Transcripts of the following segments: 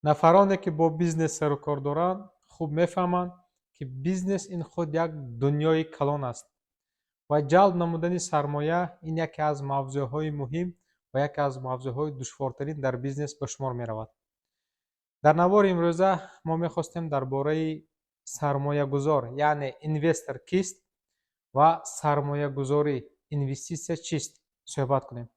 Нафароне, ки бо бизнес сару кор доранд, хуб мефаҳманд, ки бизнес ин худ як дунёи калон аст ва ҷалб намудани сармоя ин яке аз мавзӯъҳои муҳим ва яке аз мавзӯъҳои душвортарин дар бизнес ба шумор меравад. Дар навори имрӯза мо мехостем дар бораи сармоягузор, яъне инвестор кист ва сармоягузорӣ, инвеститсия чист, суҳбат кунем.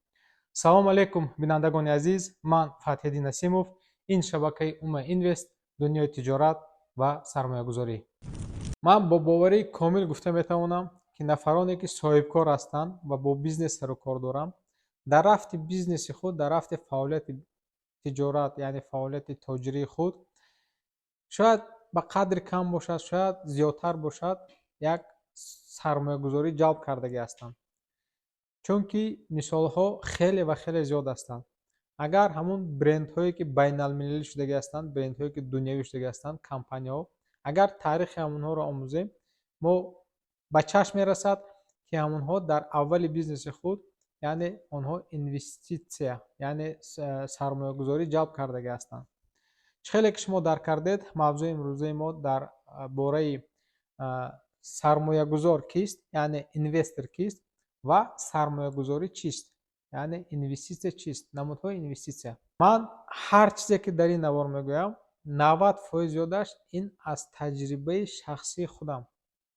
Салому алейкум, бинандагони азиз! Ман Фатҳиддин Насимов, ин шабакаи Ума Инвест, дунёи тиҷорат ва сармоягузорӣ. Ман бо боварии комил гуфта метавонам, ки нафароне, ки соҳибкор ҳастанд ва бо бизнес сару кор доранд, дар рафти бизнеси худ, дар рафти фаъолияти тиҷорат, яъне фаъолияти тоҷирии худ, шояд ба қадри кам бошад, шояд зиёдтар бошад, як сармоягузорӣ ҷалб кардагӣ ҳастанд, чунки мисолҳо хеле ва хеле зиёд ҳастанд. Агар ҳамун брендҳое, ки байналмилалӣ шудагӣ ҳастанд, брендҳое, ки дунявӣ шудагӣ ҳастанд, компанияҳо, агар таърихи ҳамонҳоро омӯзем, мо ба чашм мерасад, ки ҳамонҳо дар аввали бизнеси худ, яъне онҳо инвеститсия, яъне сармоягузорӣ ҷалб кардагӣ ҳастанд. Чӣ хеле ки шумо дарк кардед, мавзӯи имрӯзаи мо дар бораи сармоягузор кист, яъне инвестор кист ва сармоягузорӣ чист, яъне инвеститсия чист, намудҳои инвеститсия. Ман ҳар чизе, ки дар ин навор мегӯям, 90% зиёдаш ин аз таҷрибаи шахсии худам,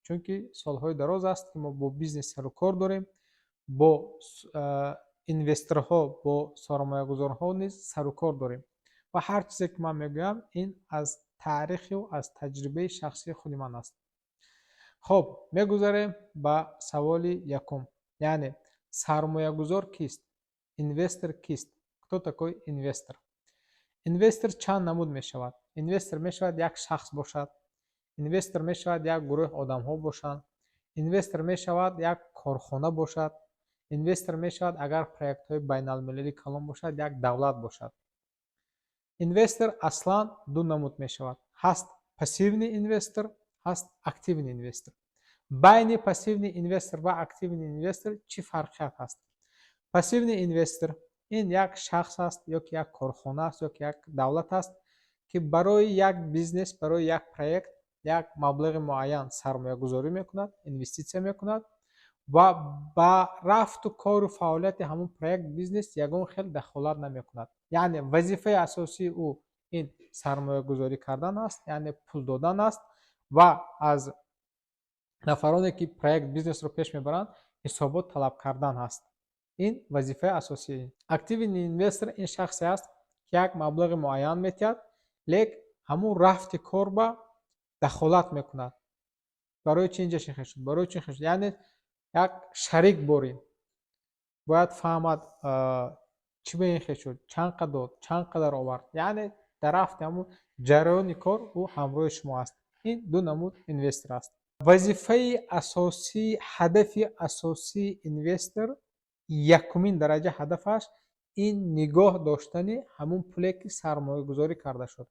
чунки солҳои дароз аст, ки мо бо бизнес сару кор дорем, бо инвесторҳо, бо сармоягузорҳо низ сару кор дорем ва ҳар чизе, ки ман мегӯям, ин аз таъриху аз таҷрибаи шахсии худи ман аст. Хуб, мегузарем ба саволи якум, яъне сармоягузор кист, инвестор кист, кто такой инвестор? Инвестор чанд намуд мешавад. Инвестор мешавад як шахс бошад, инвестор мешавад як гурӯҳ одамҳо бошанд, инвестор мешавад як корхона бошад, инвестор мешавад, агар проектҳои байналмилалӣ калон бошад, як давлат бошад. Инвестор аслан ду намуд мешавад: ҳаст пассивный инвестор, ҳаст активный инвестор. Байни пассивный инвестор ва активный инвестор чӣ фарқият ҳаст? Пассивный инвестор ин як шахс аст ё ки як корхона аст, ё ки як давлат аст, ки барои як бизнес, барои як проект як маблағи муайян сармоягузорӣ мекунад, инвеститсия мекунад ва ба рафту кору фаъолияти ҳамон проект, бизнес ягон хел дахолат намекунад. Яъне вазифаи асосии ӯ ин сармоягузорӣ кардан аст, яъне пул додан аст ва аз нафароне, ки проект, бизнесро пеш мебаранд, ҳисобот талаб кардан аст. Ин вазифаи асосии. Активный инвестор ин шахсе аст, ки як маблағи муайян метиҳад, лек ҳамун рафти кор ба дахолат мекунад: барои чи инҷа шихе шуд, барои чи шуд, яъне як шарик борин бояд фаҳмад, чӣ ба ин хел шуд, чанд қадр дод, чанд қадар овард, яъне дар рафти ҳамун ҷараёни кор ӯ ҳамроҳи шумо аст. Ин ду намуд инвестор аст. Вазифаи асосӣ, ҳадафи асосии инвестор, якумин дараҷа ҳадафаш ин нигоҳ доштани ҳамун пуле, ки сармоягузорӣ карда шуд.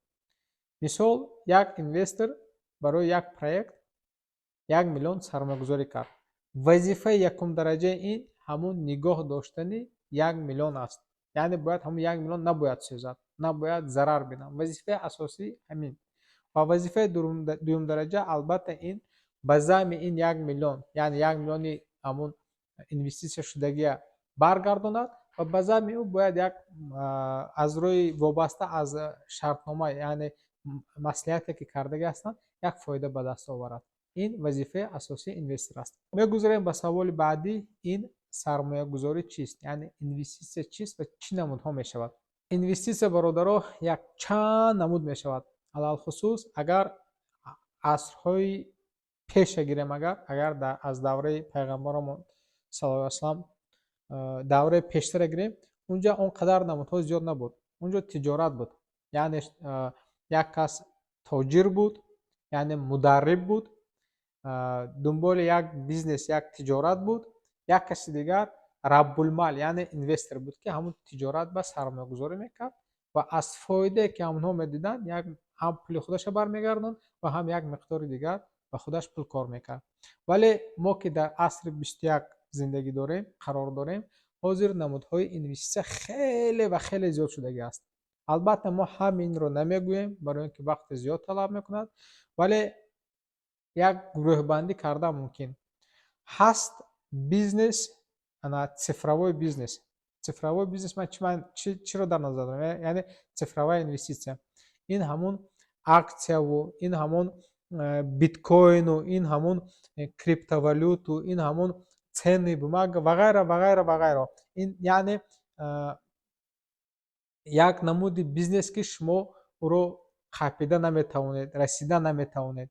Мисол, як инвестор барои як проект 1 миллион сармоягузорӣ кард. Вазифаи якумдараҷаи ин ҳамун нигоҳ доштани 1 миллион аст, яъне бояд ҳамун 1 миллион набояд сӯзад, набояд зарар бинад. Вазифаи асосӣ ҳамин. Ва вазифаи дуюмдараҷа, албатта, ин ба заъми ин 1 миллион, яъне 1 миллиони ҳамун инвеститсия шудагия баргардонад ва ба заъми ӯ бояд як аз рӯи вобаста аз шартнома, яъне маслиҳате, ки кардагӣ ҳастанд, як фоида ба даст оварад. Ин вазифаи асосии инвестор аст. Мегузарем ба саволи баъдӣ: ин сармоягузорӣ чист, яъне инвеститсия чист ва чӣ намудҳо мешавад? Инвеститсия, бародаро, якчанд намуд мешавад. Алалхусус, агар асрҳои пеша гирем, агар аз давраи пайғамбаромон саллаллоҳу алайҳи васаллам, давраи пештара гирем, унҷа он қадар намудҳо зиёд набуд. Унҷо тиҷорат буд, яъне як кас тоҷир буд, яъне мударриб буд, дунболи як бизнес, як тиҷорат буд, як каси дигар раббулмал, яъне инвестор буд, ки ҳамун тиҷорат ба сармоягузорӣ мекард ва аз фоидае, ки ҳамонҳо медиданд, як ҳам пули худаша бармегардонд ва ҳам як миқдори дигар ба худаш пул кор мекард. Вале мо, ки дар асри 21 зиндагӣ дорем, қарор дорем, ҳозир намудҳои инвеститсия хеле ва хеле зиёд шудагӣ аст. Албатта, мо ҳаминро намегӯем, барои ин ки вақти зиёд талаб мекунад, вале як гурӯҳбандӣ кардан мумкин ҳаст. Бизнес, ана, цифровой бизнес. Цифровой бизнес ман чиро дар назар дорам? Яъне цифровая инвеститсия. Ин ҳамун аксияву, ин ҳамун биткоину, ин ҳамун криптовалюту, ин ҳамун ценные бумага ва ғайра, ва ғайра, ва ғайра. Ин яъне як намуди бизнес, ки шумо ӯро қапида наметавонед, расида наметавонед.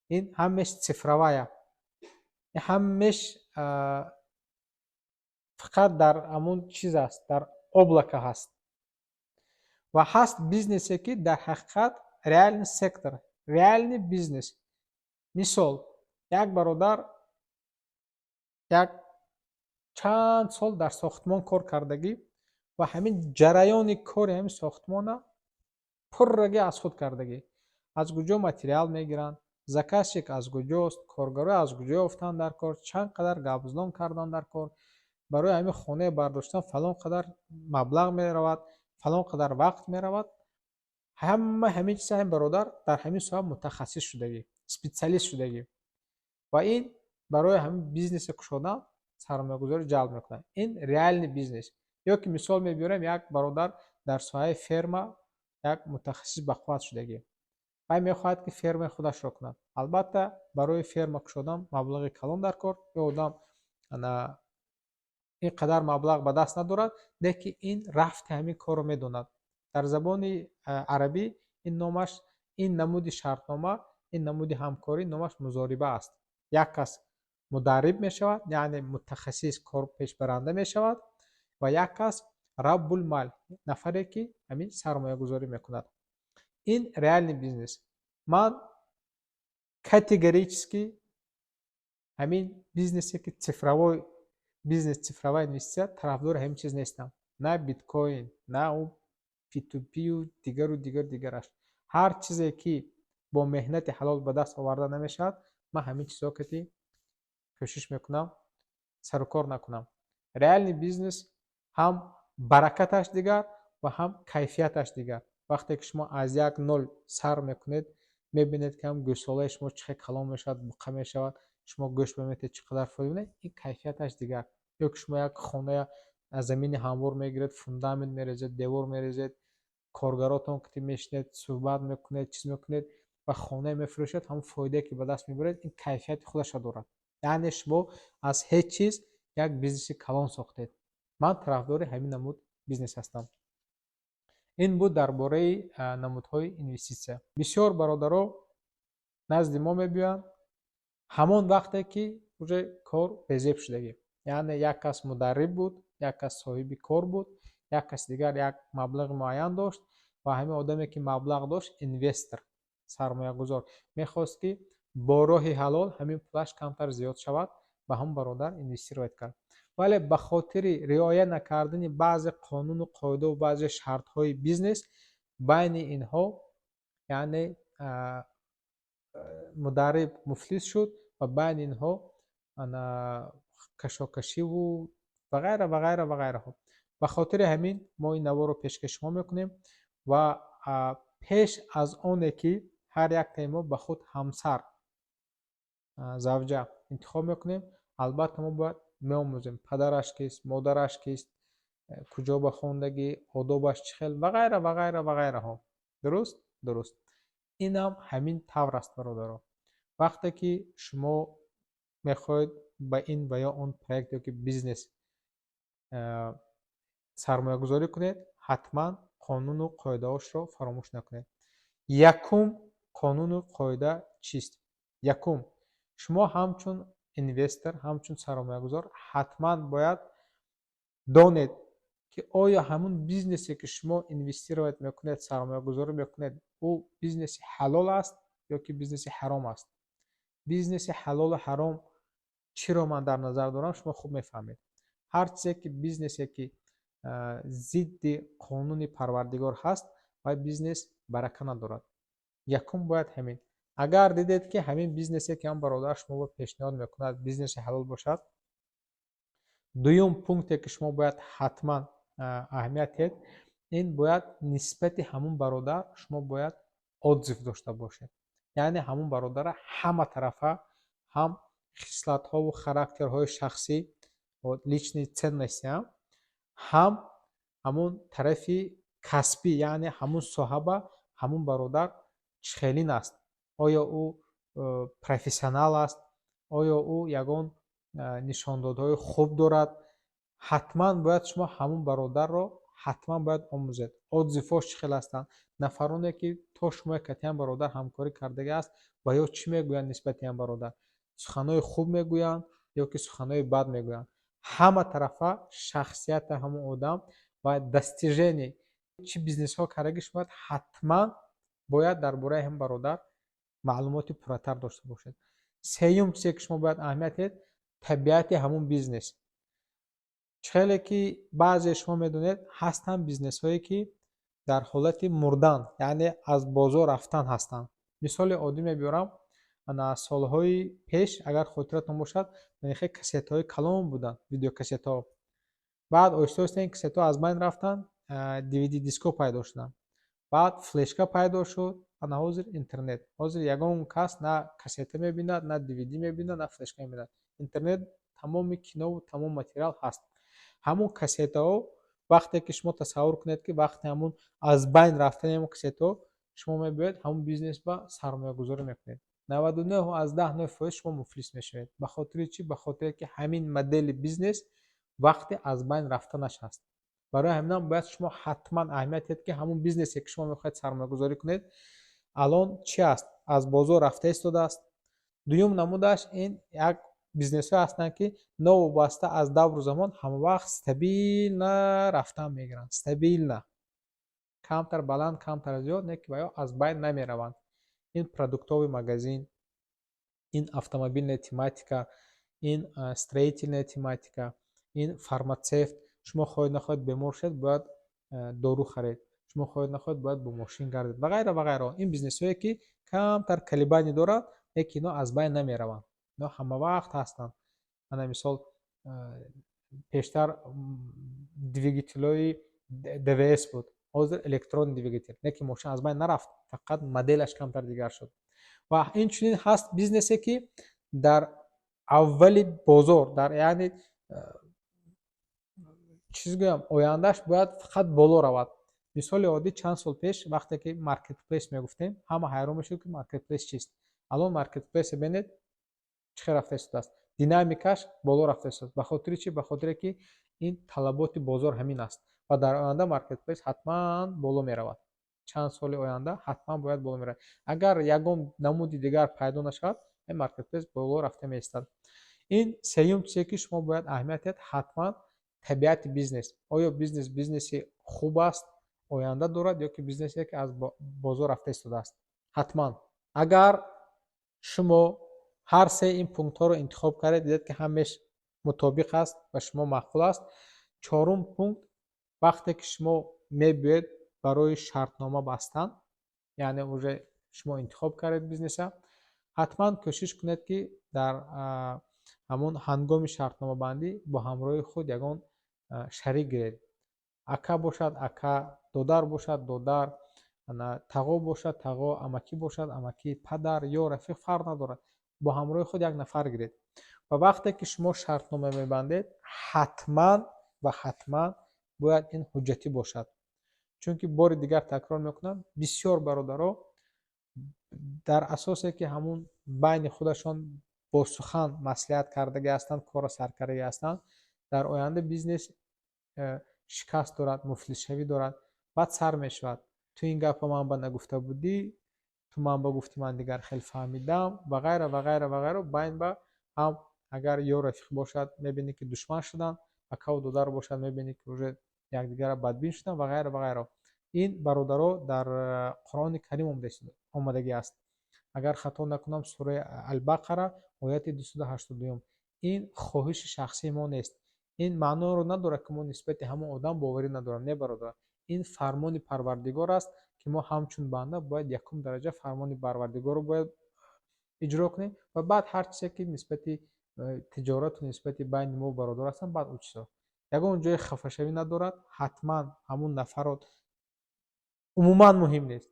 Ин ҳамеш цифровая, ҳамеш фақат дар ҳамун чиз аст, дар облако ҳаст. Ва ҳаст бизнесе, ки дар ҳақиқат реальный сектор, реальный бизнес. Мисол, як бародар як чанд сол дар сохтмон кор кардагӣ ва ҳамин ҷараёни кори ҳамин сохтмона пуррагӣ аз худ кардагӣ: аз куҷо материал мегиранд, заказчик аз куҷост, коргаро аз куҷо ёфтанд дар кор, чанд қадар гапзанон кардан дар кор, барои ҳамин хонае бардоштан фалон қадар маблағ меравад, фалон қадар вақт меравад. Ҳама ҳамин чиза ҳамин бародар дар ҳамин соҳа мутахассис шудагӣ, специалист шудагӣ ва ин барои ҳамин бизнесе кушодан сармоягузорӣ ҷалб мекунад. Ин реальный бизнес. Ё ки мисол мебиёрем: як бародар дар соҳаи ферма як мутахассис бақувват шудагӣ. Вай мехоҳад, ки фермаи худашро кунад. Албатта, барои ферма кушодан маблағи калон дар кор. Ё одам ин қадар маблағ ба даст надорад, лекин ин рафти ҳамин корро медонад. Дар забони арабӣ ин номаш, ин намуди шартнома, ин намуди ҳамкорӣ номаш музориба аст. Як кас мударриб мешавад, яъне мутахассис, кор пешбаранда мешавад, ва як кас раббулмал, нафаре, ки ҳамин сармоягузорӣ мекунад. Ин реальный бизнес. Ман категорически ҳамин бизнесе, ки цифровой бизнес, цифровая инвеститсия, тарафдори ҳамин чиз нестам. На биткоин, на ӯ P2P-ю дигару дигар дигараш. Ҳар чизе, ки бо меҳнати ҳалол ба даст оварда намешавад, ман ҳамин чизҳо кати кӯшиш мекунам сарукор накунам. Реальный бизнес ҳам баракаташ дигар ва ҳам кайфияташ дигар. Вақте ки шумо аз як нол сар мекунед, мебинед, ки ҳам гӯшсолаи шумо чӣ хел калон мешавад, буққа мешавад, шумо гӯшт меметед, чӣ қадар фоида мебинед, ин кайфияташ дигар. Ё ки шумо як хоная аз замини ҳамвор мегиред, фундамент мерезед, девор мерезед, коргаротон ки мешинед, суҳбат мекунед, чиз мекунед ва хонае мефурӯшед, ҳамон фоидае, ки ба даст мебаред, ин кайфияти худашро дорад. Яъне шумо аз ҳеҷ чиз як бизнеси калон сохтед. Ман тарафдори ҳамин намуд бизнес ҳастам. Ин буд дар бораи намудҳои инвеститсия. Бисёр бародаро назди мо мебиёянд ҳамон вақте, ки уже кор безеб шудагӣ, яъне як кас мударриб буд, як кас соҳиби кор буд, як каси дигар як маблағи муайян дошт ва ҳамин одаме, ки маблағ дошт, инвестор, сармоягузор, мехост, ки бо роҳи ҳалол ҳамин пулаш камтар зиёд шавад, ба ҳамон бародар инвестировать кард. Вале ба хотири риоя накардани баъзе қонуну қоидаву баъзе шартҳои бизнес байни инҳо, яъне мударриб муфлис шуд ва байни инҳо кашокашиву ва ғайра, ва ғайра, ва ғайраҳо. Ба хотири ҳамин мо ин наворро пешкаши шумо мекунем ва пеш аз оне, ки ҳар яктаи мо ба худ ҳамсар, завҷа интихоб мекунем, албатта, мо бояд меомӯзем: падараш кист, модараш кист, куҷо ба хондагӣ, одобаш чӣ хел ва ғайра, ва ғайра, ва ғайраҳо. Дуруст, инам ҳамин тавр аст, бародаро. Вақте ки шумо мехоҳед ба ин ва ё он проект ё ки бизнес сармоягузорӣ кунед, ҳатман қонуну қоидаҳошро фаромӯш накунед. Якум қонуну қоида чист? Якум, шумо ҳамчун инвестор, ҳамчун сармоягузор ҳатман бояд донед, ки оё ҳамун бизнесе, ки шумо инвестировать мекунед, сармоягузорӣ мекунед, ӯ бизнеси ҳалол аст ё ки бизнеси ҳаром аст. Бизнеси ҳалолу ҳаром чиро ман дар назар дорам, шумо хуб мефаҳмед. Ҳар чизе ки, бизнесе, ки зидди қонуни Парвардигор ҳаст, вай бизнес барака надорад. Якум бояд ҳамин. Агар дидед, ки ҳамин бизнесе, ки ҳам бародар шуморо пешниҳод мекунад, бизнеси ҳалол бошад. Дуюм пункте, ки шумо бояд ҳатман аҳамият диҳед, Ин бояд нисбати ҳамун бародар шумо бояд отзыв дошта бошед, яъне ҳамун бародара ҳама тарафа, ҳам хислатҳову характерҳои шахсӣ, личные ценности, ҳам ҳамун тарафи касбӣ, яъне ҳамун соҳаба ҳамун бародар чӣ хелин аст, оё ӯ профессионал аст, оё ӯ ягон нишондодҳои хуб дорад. Ҳатман бояд шумо ҳамун бародарро ҳатман бояд омӯзед, отзывҳош чӣ хел ҳастанд, нафароне, ки то шумо катиан бародар ҳамкорӣ кардагӣ аст, ва ё чӣ мегӯянд нисбати ан бародар, суханҳои хуб мегӯянд ё ки суханҳои бад мегӯянд. Ҳама тарафа шахсияти ҳамун одам ва достижение, чӣ бизнесҳо кардагӣ, шумо бояд ҳатман бояд дар бораи ҳамин бародар маълумоти пурратар дошта бошед. Сеюм чизе, ки шумо бояд аҳамият диҳед, табиати ҳамун бизнес. Чӣ хеле ки баъзе шумо медонед, ҳастанд бизнесҳое, ки дар ҳолати мурдан, яъне аз бозор рафтан ҳастанд. Мисоли оддӣ мебиёрам. Ана солҳои пеш, агар хотиратон бошад, хе кассетаҳои калон буданд, видеокассетаҳо. Баъд оҳиста оҳиста ин кассетаҳо аз байн рафтанд, DVD дискҳо пайдо шуданд, баъд флешка пайдо шуд, ана ҳозир интернет. Ҳозир ягон кас на кассета мебинад, на DVD мебинад, на флешка мебинад. Интернет тамоми кинову тамоми материал ҳаст. Ҳамун кассетаҳо, вақте ки шумо тасаввур кунед, ки вақте ҳамун аз байн рафтани ҳамун кассетаҳо, шумо мебиёед, ҳамун бизнес ба сармоягузорӣ мекунед, 99,9% шумо муфлис мешавед. Ба хотири чӣ? Ба хотире ки ҳамин модели бизнес вақте аз байн рафтанаш ҳаст. Барои ҳаминам бояд шумо ҳатман аҳамият диҳед, ки ҳамун бизнесе, ки шумо мехоҳед сармоягузорӣ кунед, алон чӣ аст, аз бозор рафта истодааст. Дуюм намудаш ин як бизнесҳое ҳастанд, ки новобаста аз давру замон ҳамавақт стабильно рафтан мегиранд, стабильно, камтар баланд, камтар зиёд, не ки ва ё аз байн намераванд. Ин продуктовый магазин, ин автомобильная тематика, ин строительная тематика, ин фармацевт. Шумо хоҳед нахоҳед бемор шавед, бояд дору харед, шумо хоҳед нахоҳед бояд бо мошин гардед ва ғайра ва ғайра. Ин бизнесҳое, ки камтар колебание дорад, лекин ино аз байн намераванд, ино ҳамавақт ҳастанд. Ана мисол, пештар двигателҳои ДВС буд, ҳозир электронный двигатель, лекин мошин аз байн нарафт, фақат моделаш камтар дигар шуд. Ва инчунин ҳаст бизнесе, ки дар аввали бозор дар, яъне чиз гӯям, ояндааш бояд фақат боло равад. Мисоли оддӣ, чанд сол пеш, вақте ки маркетплейс мегуфтем, ҳама ҳайрон мешуд, ки маркетплейс чист. Алон маркетплейсе бинед, чӣ хел рафта истодааст, динамикаш боло рафта истодааст. Ба хотири чӣ? Ба хотире ки ин талаботи бозор ҳамин аст ва дар оянда маркетплейс ҳатман боло меравад. Чанд соли оянда ҳатман бояд боло меравад. Агар ягон намуди дигар пайдо нашавад, ин маркетплейс боло рафта меистад. Ин сеюм чизе, ки шумо бояд аҳамият диҳед, ҳатман табиати бизнес: оё бизнес бизнеси хуб аст, оянда дорад ё ки бизнесе, ки аз бозор рафта истодааст. Ҳатман агар шумо ҳар се ин пунктҳоро интихоб кардед, дидед, ки ҳамеш мутобиқ аст ва шумо маъқул аст, чорум пункт, вақте ки шумо мебиёед барои шартнома бастан, яъне уже шумо интихоб кардед бизнеса, ҳатман кӯшиш кунед, ки дар ҳамон ҳангоми шартномабандӣ бо ҳамроҳи худ ягон шарик гиред: ака бошад ака, додар бошад додар, тағо бошад тағо, амакӣ бошад амакӣ, падар ё рафиқ, фарқ надорад, бо ҳамроҳи худ як нафар гиред. Ва вақте ки шумо шартнома мебандед, ҳатман ва ҳатман бояд ин ҳуҷҷатӣ бошад, чунки бори дигар такрор мекунам, бисёр бародаро дар асосе ки ҳамун байни худашон бо сухан маслиҳат кардагӣ ҳастанд, корро саркардагӣ ҳастанд, дар оянда бизнес шикаст дорад, муфлисшавӣ дорад. Баъд сар мешавад: ту ин гапро ман ба нагуфта будӣ, ту ман ба гуфтӣ, ман дигар хел фаҳмидам ва ғайра ва ғайра ва ғайра. Байн ба ҳам агар ё рафиқ бошад, мебинӣ, ки душман шуданд, акаву додар бошад, мебинӣ, ки уже якдигарро бадбин шуданд ва ғайра ва ғайра. Ин, бародаро, дар Қуръони Карим омадагӣ аст, агар хато накунам, сураи Албақара, ояти 282-юм. Ин хоҳиши шахсии мо нест, ин маъноро надорад, ки мо нисбати ҳамон одам боварӣ надорем. Не, бародар, ин фармони Парвардигор аст, ки мо ҳамчун банда бояд якум дараҷа фармони Парвардигорро бояд иҷро кунем ва баъд ҳар чизе, ки нисбати тиҷорату нисбати байни мо бародар ҳастанд, баъд ӯ чизо. Ягон ҷои хафашавӣ надорад. Ҳатман ҳамун нафарро Умуман муҳим нест.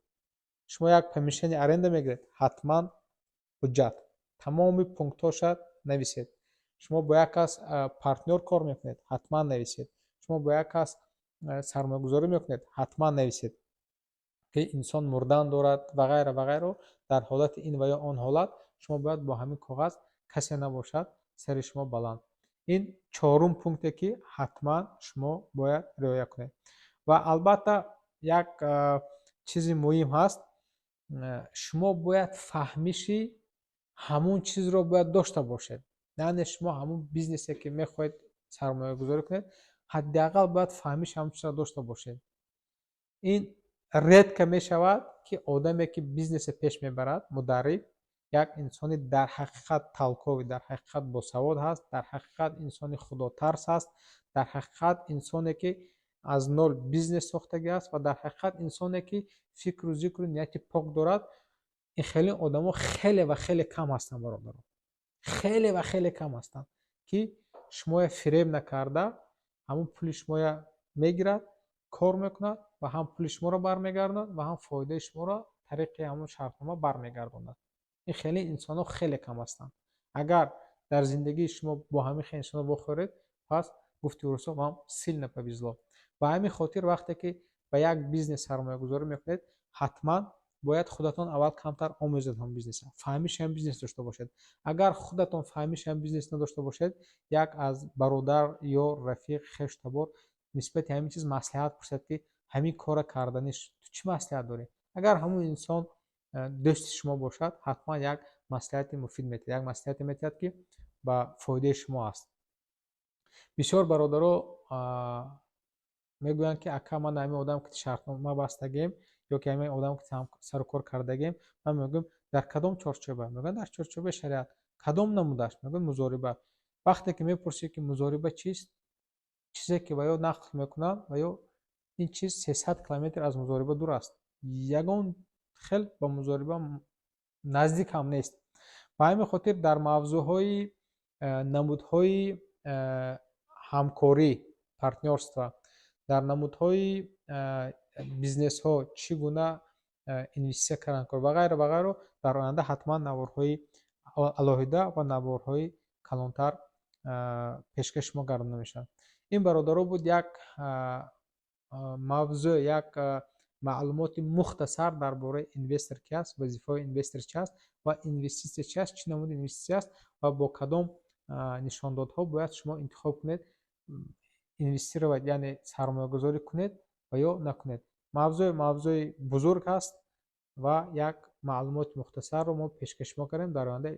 Шумо як помещение аренда мегиред, ҳатман ҳуҷҷат, тамоми пунктҳоша нависед. Шумо бо як кас партнёр кор мекунед, ҳатман нависед. Шумо бо як кас сармоягузорӣ мекунед, ҳатман нависед, ки инсон мурдан дорад ва ғайра ва ғайро. Дар ҳолати ин ва ё он ҳолат шумо бояд бо ҳамин коғаз, касе набошад сари шумо баланд. Ин чорум пункте, ки ҳатман шумо бояд риоя кунед. Ва албатта, як чизи муҳим ҳаст: шумо бояд фаҳмиши ҳамун чизро бояд дошта бошед. Яъне шумо ҳамун бизнесе, ки мехоҳед сармоягузорӣ кунед, ҳадди ақал бояд фаҳмиши ҳамун чизро дошта бошед. Ин редко мешавад, ки одаме, ки бизнесе пеш мебарад, мударриб, як инсони дар ҳақиқат толковый, дар ҳақиқат босавод ҳаст, дар ҳақиқат инсони худотарс ҳаст, дар ҳақиқат инсоне, ки аз нол бизнес сохтагӣ аст, ва дар ҳақиқат инсоне, ки фикру зикру нияти пок дорад. Ин хеле одамо хеле ва хеле кам ҳастанд, бародарон, хеле ва хеле кам ҳастанд, ки шумоя фиреб накарда, ҳамун пули шумоя мегирад, кор мекунад ва ҳам пули шуморо бармегардонад ва ҳам фоидаи шуморо тариқи ҳамун шартнома бармегардонад. Ин хеле инсонҳо хеле кам ҳастанд. Агар дар зиндагии шумо бо ҳамин хел инсонҳо вохӯред, пас, гуфти русо, вам сильно повезло. Ба ҳамин хотир, вақте ки ба як бизнес сармоягузорӣ мекунед, ҳатман бояд худатон аввал камтар омӯзед ҳамон бизнеса, фаҳмиши ҳамин бизнес дошта бошед. Агар худатон фаҳмиши ҳамин бизнес надошта бошед, як аз бародар ё рафиқ, хештабор нисбати ҳамин чиз маслиҳат пурсед, ки ҳамин кора карданиш ту чӣ маслиҳат дорӣ? Агар ҳамун инсон дӯсти шумо бошад, ҳатман як маслиҳати муфид метиҳад, як маслиҳате метиҳад, ки ба фоидаи шумо аст. Бисёр бародаро мегӯянд, ки ака, ман ҳамин одам ки шартнома бастагем ё ки ҳамин одам ки сару кор кардагем. Ман мегӯям: «Дар кадом чорчӯба?» Мегӯянд: «Дар чорчӯбаи шариат». «Кадом намудаш?» Мегӯянд: «Музориба». Вақте ки мепурсӣ, ки музориба чист, чизе ки ва ё нақл мекунанд, ва ё ин чиз 300 километр аз музориба дур аст, ягон хел ба музориба наздик ҳам нест. Ба ҳамин хотир дар мавзӯъҳои намудҳои ҳамкорӣ, партнёрство, дар намудҳои бизнесҳо, чӣ гуна инвеститсия кардан ва ғайра ва ғайро, дар оянда ҳатман наворҳои алоҳида ва наворҳои калонтар пешкаши шумо гардонда мешаванд. Ин, бародаро, буд як мавзӯъ, як маълумоти мухтасар дар бораи инвестор ки аст, вазифаҳои инвестор чи аст ва инвеститсия чи аст, чӣ намуди инвеститсия аст ва бо кадом нишондодҳо бояд шумо интихоб кунед, инвестировать, яъне сармоягузорӣ кунед ва ё накунед. Мавзӯъ мавзӯи бузург аст ва як маълумоти мухтасарро мо пешкаши шумо кардем. Дар оянда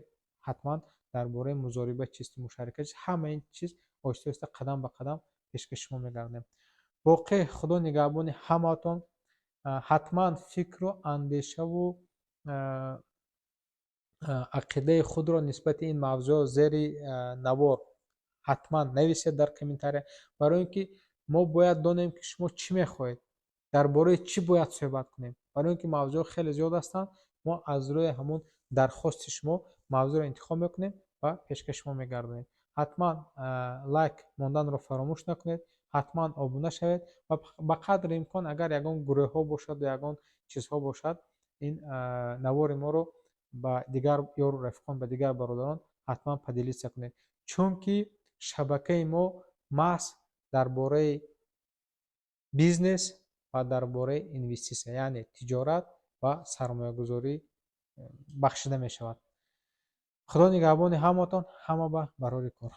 ҳатман дар бораи музориба чист, мушарика чист, ҳама ин чиз оҳиста оҳиста, қадам ба қадам пешкаши шумо мегардонем. Боқӣ Худо нигаҳбони ҳамаатон. Ҳатман фикру андешаву ақидаи худро нисбати ин мавзӯъ зери навор ҳатман нависед дар комментария, барои ин ки мо бояд донем, ки шумо чӣ мехоҳед, дар бораи чӣ бояд суҳбат кунем. Барои ин ки мавзӯъҳо хеле зиёд ҳастанд, мо аз рӯи ҳамун дархости шумо мавзӯъро интихоб мекунем ва пешкаши шумо мегардонем. Ҳатман лайк монданро фаромӯш накунед, ҳатман обуна шавед ва ба қадри имкон, агар ягон гурӯҳҳо бошаду ягон чизҳо бошад, ин навори моро ба дигар ёру рафиқон, ба дигар бародарон ҳатман поделиться кунед, чунки шабакаи мо маҳз дар бораи бизнес ва дар бораи инвеститсия, яъне тиҷорат ва сармоягузорӣ бахшида мешавад. Худо нигаҳбони ҳаматон. Ҳама ба барори кор.